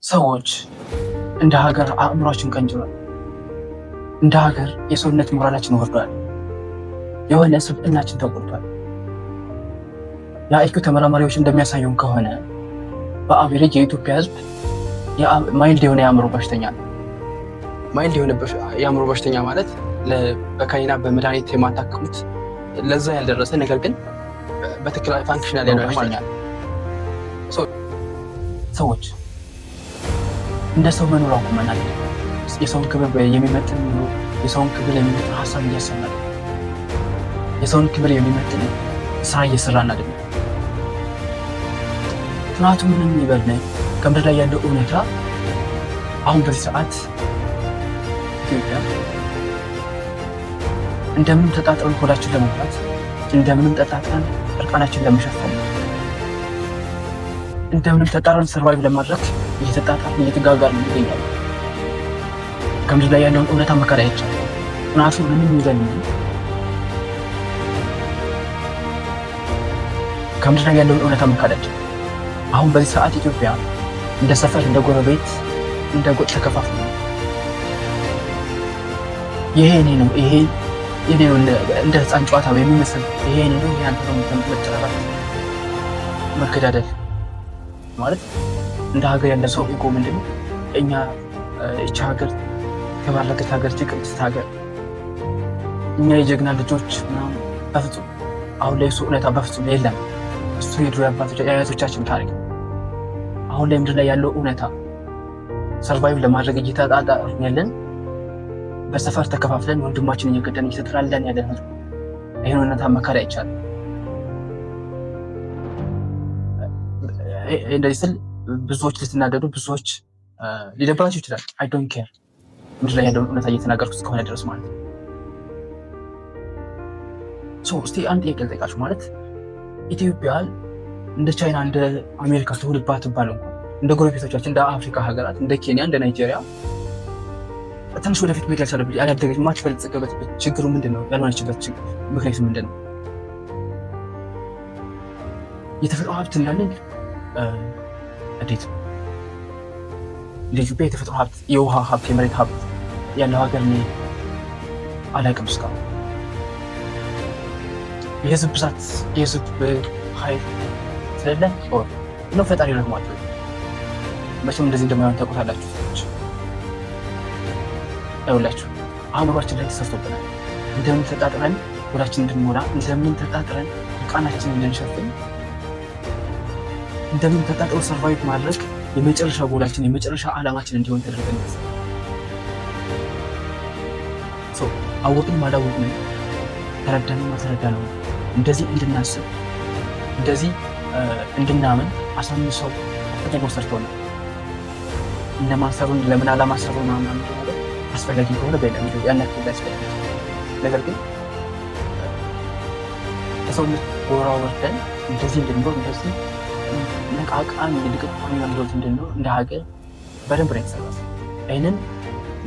ሰዎች እንደ ሀገር አእምሯችን ቀንጭሯል። እንደ ሀገር የሰውነት ሞራላችን ወርዷል። የሆነ ስብዕናችን ተጎድቷል። የ IQ ተመራማሪዎች እንደሚያሳዩን ከሆነ በ average የኢትዮጵያ ሕዝብ mild የሆነ የአእምሮ በሽተኛ ነው። Mild የሆነ የአእምሮ በሽተኛ ማለት በከኒና በመድኃኒት የማታክሙት ለዛ ያልደረሰ ነገር ግን በትክክል functional ያልሆነ ማለት ነው። ሰዎች እንደ ሰው መኖር አቁመናል። የሰውን ክብር የሚመጥን ኑሮ፣ የሰውን ክብር የሚመጥን ሀሳብ እያሰብን፣ የሰውን ክብር የሚመጥን ስራ እየሰራን አይደለም። ጥናቱ ምንም ይበል ከምድር ላይ ያለው እውነታ አሁን በዚህ ሰዓት ኢትዮጵያ እንደምንም ተጣጥረን ሆዳችን ለመሙላት፣ እንደምንም ተጣጥረን እርቃናችን ለመሸፈን፣ እንደምንም ተጣጥረን survive ለማድረግ እየተጣጣርን እየተጋጋርን እንገኛለን። ከምድር ላይ ያለውን እውነታ መካድ አይቻልም። ጥናቱ ምንም ይበል ከምድር ላይ ያለውን እውነታ መካድ አይቻልም። አሁን በዚህ ሰዓት ኢትዮጵያ እንደ ሰፈር፣ እንደ ጎረቤት፣ እንደ ጎጥ ተከፋፍሎ ይሄ እኔ ነው፣ ይሄ የኔ ነው፣ እንደ ህፃን ጨዋታ የሚመስል ይሄ የኔ ነው፣ ይሄ አንተ ነው መጠራራት፣ መገዳደል ማለት እንደ ሀገር ያለ ሰው ego ምንድን ነው? እኛ ይቺ ሀገር የተባረከች ሀገር፣ ቅድስት ሀገር፣ እኛ የጀግና ልጆች ምናምን፣ በፍጹም አሁን ላይ እሱ እውነታ በፍጹም የለም። እሱ የድሮ የአያቶቻችን ታሪክ። አሁን ላይ ምድር ላይ ያለው እውነታ survive ለማድረግ እየተጣጣርን ያለን፣ በሰፈር ተከፋፍለን ወንድማችን እየገደልን እየተጠላላን ያለን ህዝብ፣ ይህን እውነታ መካድ አይቻልም። እንደዚህ ስል ብዙዎች ልትናደዱ፣ ብዙዎች ሊደብራቸው ይችላል። I don't care፣ ምድር ላይ ያለውን እውነታ እየተናገርኩ እስከሆነ ድረስ ማለት ነው። እስቲ አንድ ጥያቄ ልጠይቃችሁ። ማለት ኢትዮጵያ እንደ ቻይና፣ እንደ አሜሪካ ትሁን ባትባል እንኳን እንደ ጎረቤቶቻችን እንደ አፍሪካ ሀገራት፣ እንደ ኬንያ፣ እንደ ናይጄሪያ ትንሽ ወደፊት መሄድ ያልቻለበት፣ ያላደገች፣ የማትበለጽግበት ችግሩ ምንድን ነው? ያልሆነችበት ምክንያቱ ምንድን ነው? የተፈጥሮ ሀብት እንዳለን እንዴት እንደ ኢትዮጵያ የተፈጥሮ ሀብት፣ የውሃ ሀብት፣ የመሬት ሀብት ያለው ሀገር እኔ አላውቅም እስካሁን። የህዝብ ብዛት፣ የህዝብ ኃይል ስለሌለ ነው ፈጣሪ ረግሟቸው። መቼም እንደዚህ እንደማይሆን ታውቁታላችሁ ሰዎች። ይኸውላችሁ አእምሯችን ላይ ተሰርቶብናል። እንደምን ተጣጥረን ሆዳችን እንድንሞላ፣ እንደምን ተጣጥረን እርቃናችንን እንድንሸፍን፣ እንደምን ተጣጥሮ survive ማድረግ የመጨረሻ ጎላችን፣ የመጨረሻ ዓላማችን እንዲሆን ተደርገን so አወቅንም አላወቅንም፣ ተረዳንም አልተረዳነው እንደዚህ እንድናስብ፣ እንደዚህ እንድናምን አሳንሰው አድርገው ሰርተውናል። እነማን ሰሩን፣ ለምን ዓላማ ሰሩ ምናምን ነገር አስፈላጊ ከሆነ በሌላ ቪዲዮ ያን ያክል ላያስፈልግ፣ ነገር ግን ከሰውነት ጎራ ወርደን እንደዚህ እንድንኖር፣ እንደዚህ ነቃቃሚ ልቅቋሚ ህይወት እንድንኖር እንደ ሀገር በደንብ ነው የተሰራው። ይህንን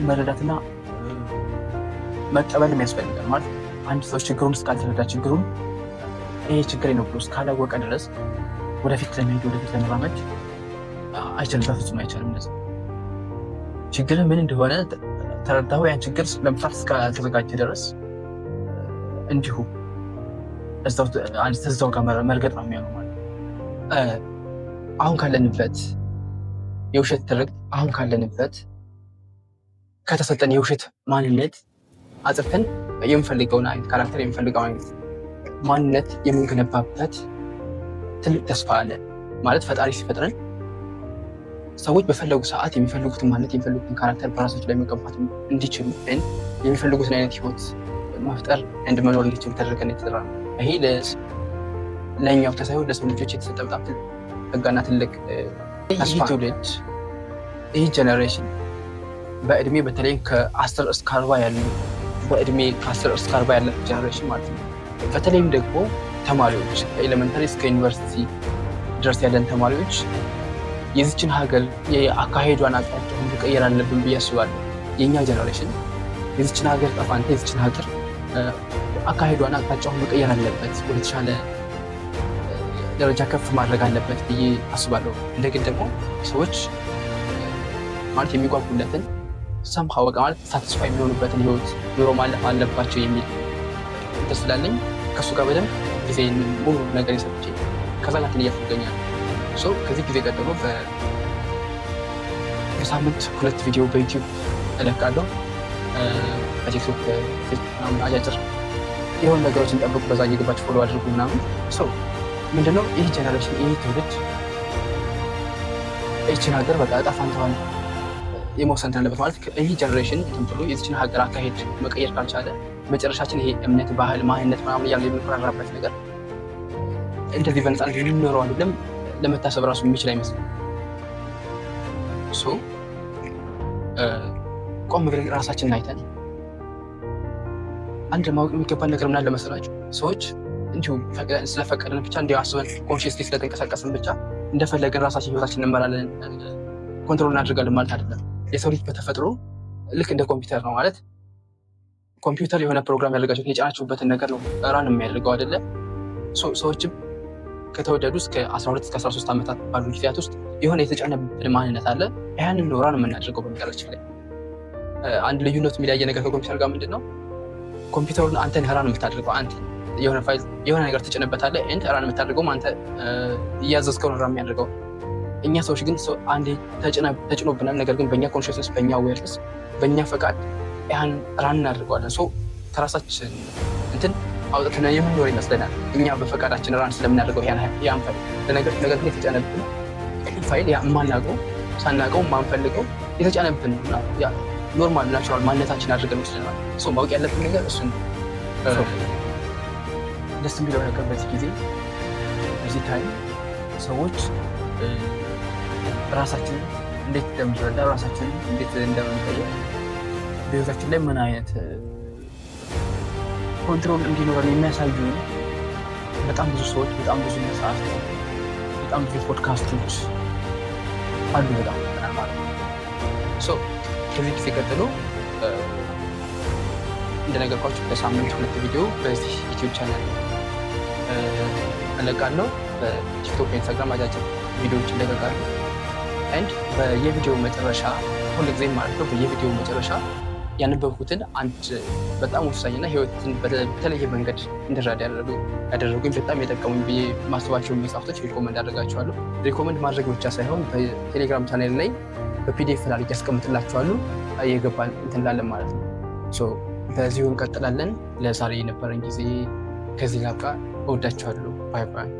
መረዳትና መቀበልም ያስፈልጋል። ማለት አንድ ሰው ችግሩን እስካልተረዳ፣ ችግሩን ይሄ ችግሬ ነው ብሎ እስካላወቀ ድረስ ወደፊት ለመሄድ፣ ወደፊት ለመራመድ አይችልም። በፍጹም አይቻልም። እንደዚህ ችግር ምን እንደሆነ ተረዳሁ ያን ችግር ለመፍታት እስካልተዘጋጀ ድረስ እንዲሁ እዛው ጋር መርገጥ ነው የሚሆነው ማለት። አሁን ካለንበት የውሸት ትርክት፣ አሁን ካለንበት ከተሰጠን የውሸት ማንነት አጽርተን የምንፈልገውን አይነት character፣ የምንፈልገውን አይነት ማንነት የምንገነባበት ትልቅ ተስፋ አለ። ማለት ፈጣሪ ሲፈጥረን ሰዎች በፈለጉ ሰዓት የሚፈልጉትን ማንነት፣ የሚፈልጉትን character በራሳቸው ላይ መገንባት እንዲችሉ፣ የሚፈልጉትን አይነት ህይወት መፍጠር and መኖር እንዲችሉ ተደርገን የተሰራ ነው። ይሄ ለእኛ ብቻ ሳይሆን ለሰው ልጆች የተሰጠ በጣም ትልቅ ጸጋና ትልቅ ይህ ትውልድ፣ ይህ generation በእድሜ በተለይ ከ10 እስከ 40 ያሉ፣ በእድሜ ከ10 እስከ 40 ያለ generation ማለት ነው። በተለይም ደግሞ ተማሪዎች፣ ከ elementary እስከ ዩኒቨርሲቲ ድረስ ያለን ተማሪዎች የዚችን ሀገር የአካሄዷን አቅጣጫ መቀየር አለብን ብዬ አስባለሁ። የእኛ generation የዚችን ሀገር እጣፋንታ፣ የዚችን ሀገር አካሄዷን አቅጣጫውን መቀየር አለበት፣ ወደ ተሻለ ደረጃ ከፍ ማድረግ አለበት ብዬ አስባለሁ። እንደግን ደግሞ ሰዎች ማለት የሚጓጉለትን somehow በቃ ማለት satisfy የሚሆኑበትን ህይወት ኑሮ ማለፍ አለባቸው የሚል እንትን ስላለኝ ከእሱ ጋር በደንብ ጊዜ ሙሉ ነገር የሰጥቼ ከዛ ጋር እንትን እያልኩ እገኛለሁ። So ከዚህ ጊዜ ቀጥሎ በሳምንት ሁለት ቪዲዮ በ YouTube እለቃለሁ። በ TikTok፣ ፌስቡክ ምናምን አጫጭር የሆኑ ነገሮችን ጠብቁ፣ በዛ እየገባችሁ follow አድርጉ ምናምን። So ምንድነው፣ ይህ generation፣ ይህ ትውልድ ይችን ሀገር በቃ እጣ ፋንታዋን የመወሰን አለበት። ማለት ይህ generation እንትን ብሎ የዚችን ሀገር አካሄድ መቀየር ካልቻለ መጨረሻችን ይሄ እምነት፣ ባህል፣ ማንነት ምናምን እያለ የምንኮራራበት ነገር እንደዚህ በነፃነት የምንኖረው አይደለም፣ ለመታሰብ ራሱ የሚችል አይመስልም። So ቆም ብለን ራሳችንን አይተን አንድ ማወቅ የሚገባን ነገር ምን አለ መሰላችሁ? ሰዎች እንዲሁ ስለፈቀድን ብቻ፣ እንዲሁ አስበን consciously ስለተንቀሳቀስን ብቻ እንደፈለገን ራሳችን ህይወታችን እንመራለን፣ control እናደርጋለን ማለት አይደለም። የሰው ልጅ በተፈጥሮ ልክ እንደ ኮምፒውተር ነው። ማለት ኮምፒውተር የሆነ ፕሮግራም ያደርጋቸው የጫናችሁበትን ነገር ነው run የሚያደርገው አይደለ? ሰዎችም ከተወለዱ እስከ 12 እስከ 13 ዓመታት ባሉ ጊዜያት ውስጥ የሆነ የተጫነብን ማንነት አለ። ያንን ነው run የምናደርገው። በነገራችን ላይ አንድ ልዩነቱ የሚለያየ ነገር ከኮምፒውተር ጋር ምንድን ነው? ኮምፒውተሩን አንተን run የምታደርገው፣ አንተ የሆነ ፋይል የሆነ ነገር ትጭንበታለህ፣ and run የምታደርገውም አንተ እያዘዝከው ነው run የሚያደርገው። እኛ ሰዎች ግን አንዴ ተጭኖብናል። ነገር ግን በእኛ consciousness፣ በእኛ awareness፣ በእኛ ፈቃድ ያን run እናደርገዋለን። So ከራሳችን እንትን አውጥተን የምንኖር ይመስለናል። እኛ በፈቃዳችን run ስለምናደርገው ያን ፋይል። ነገር ግን የተጫነብን ፋይል የማናውቀው፣ ሳናውቀው፣ የማንፈልገው የተጫነብን normal natural ማንነታችን አድርገን ወስደናል። So ማወቅ ያለብን ነገር እሱን። ደስ የሚለው ነገር በዚህ ጊዜ፣ በዚህ time ሰዎች ራሳችንን እንዴት እንደምንረዳ፣ ራሳችንን እንዴት እንደምንቀየር፣ በህይወታችን ላይ ምን አይነት control እንዲኖረን የሚያሳዩን በጣም ብዙ ሰዎች፣ በጣም ብዙ መጽሐፍት፣ በጣም ብዙ ፖድካስቶች አሉ። በጣም ማለት ነው። So ከዚህ ጊዜ ቀጥሎ እንደነገርኳችሁ በሳምንት ሁለት ቪዲዮ በዚህ YouTube channel እለቃለሁ። በ TikTok፣ በ Instagram አጫጭር ቪዲዮዎች ይለቀቃሉ። And በየቪዲዮ መጨረሻ ሁልጊዜም ማለት ነው በየቪዲዮ መጨረሻ ያነበብኩትን አንድ በጣም ወሳኝና ህይወትን በተለየ መንገድ እንድረዳ ያደረጉኝ፣ በጣም የጠቀሙኝ ብዬ ማስባቸውን መጽሐፍቶች recommend አደርጋቸዋለሁ። Recommend ማድረግ ብቻ ሳይሆን በ Telegram channel ላይ በ PDF አድርጌ ያስቀምጥላችኋለሁ። እየገባን እንትን እንላለን ማለት ነው። በዚሁ እንቀጥላለን። ለዛሬ የነበረን ጊዜ ከዚህ ላብቃ። እወዳችኋለሁ። Bye bye።